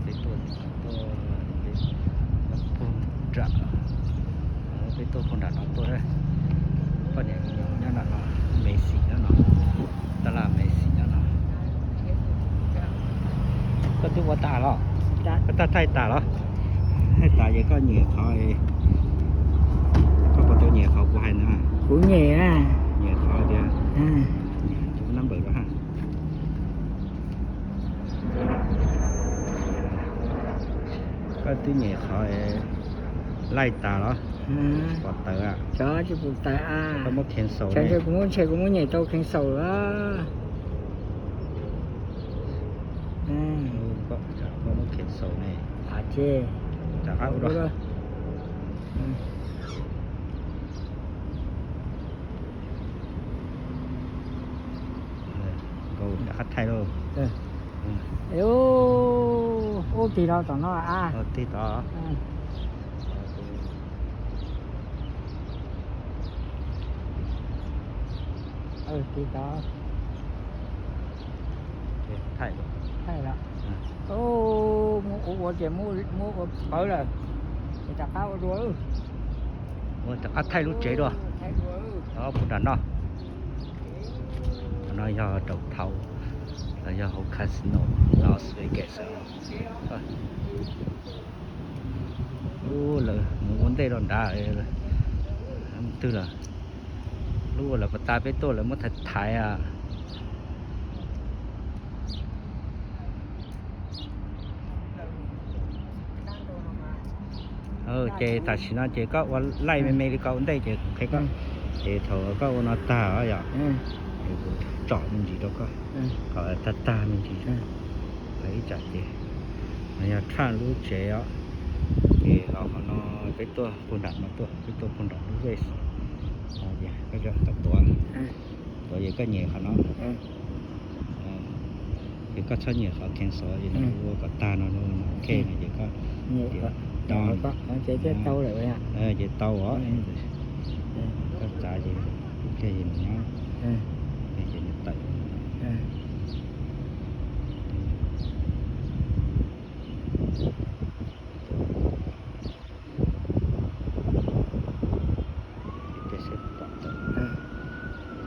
Peb tuaj, tuaj, peb tuaj puag nram, peb tuaj puag nram no tuaj. Poj niam nyob nram no, Messi nyob no, tab laj Messi nyob no. Koj twb ua tas los? Koj tag thaij tas los? Thaij tas ces koj nyem qhov, koj puas tau nyem qhov kuv hais na? Kuv nyem na. Nyem qhov tias, tus nab npawm rau ha. Koj twb nyem qhov laij tas los? Pov tawv. Cov tsis pum tawv a. Koj muab cancel ne. Kuv muab, ntshe kuv muab nyem tau cancel lawm. Koj muab cancel ne. Rov qab ua dua. Nkaus rov qab thaij lauj. Ub, tig los tom no a. Tig tod. Tig tod. Thaij los. Ub, muab ua ua ces muab ua pawv lawm. Ces rov qab ua dua. Ua rov qab thaij lub tsev dua. Puag nram no. No yog rau thaum los yog hauv casino Las Vegas. Ub, lawv mus ua ntej rau nrad. Twg lawm? Lub uas lawv pas tas peb tuaj lawv muab thaiv thaiv a. Ces tam sim no ces koj ua laij me me li ko ua ntej ces kuv qhia koj. Ces thaum koj ua no tag yom, kuv tsom me ntsis rau koj, kom tag tag me ntsis. Lawv ib tsam ces no yog thaij lub tsev os. Ces los qhov no peb tuaj puag nram no tuaj, peb tuaj puag nram lub vej. Koj tuav, tuav ces koj nyem qhov no. Ces koj txhob nyem qhov cancel, ces nws ua kom tag no, ok no ces koj done. Ces tau os. Koj txav ces ib pliag ces nws nyob, ces nws tawm. Ces seb pom tau,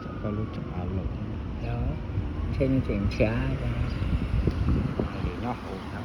txog koj lub tsev av laus. Ntshe nws tseem nrhiav, nyob hauv na.